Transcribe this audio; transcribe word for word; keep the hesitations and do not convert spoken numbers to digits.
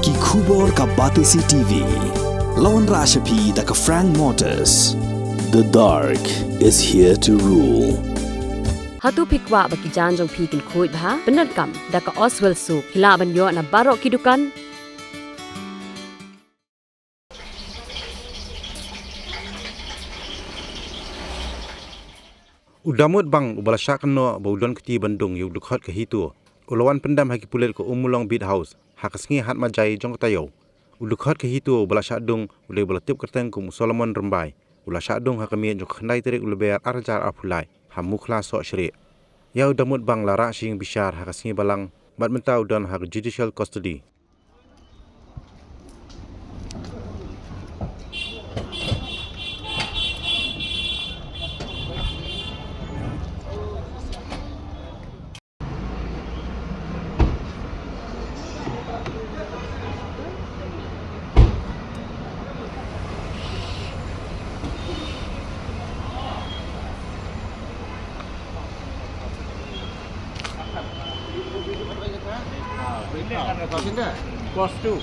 Ki khubor ka Batesi T V. La wanrah sha phi da ka Frank Motors. The dark is here to rule. Hato phi kwah ba ki jaiñ jong phi kin khuid bha? Pyndonkam da ka Oswell Soap. Phi lah ban ïoh na baroh ki dukan. U Damut Bang uba la shah kynnoh ba u don kti ban dung ïa u dkhot ka HITO u la wan pyndem ha ki pulit ka Ummulong Beat House ha ka sngi Ahad Majai jong ka taïew. U dkhot ka HITO uba la shah dung u dei uba la tip kyrteng kum u Solomon Rymbai, u la shah dung ha ka miet jong ka khyndai tarik u Lber ar hajar arphew lai ha Mukhla Sohshrieh. Ïa u Damut Bang la rah sha ïing bishar ha ka sngi Balang bad mynta u don ha ka judicial custody. Class two.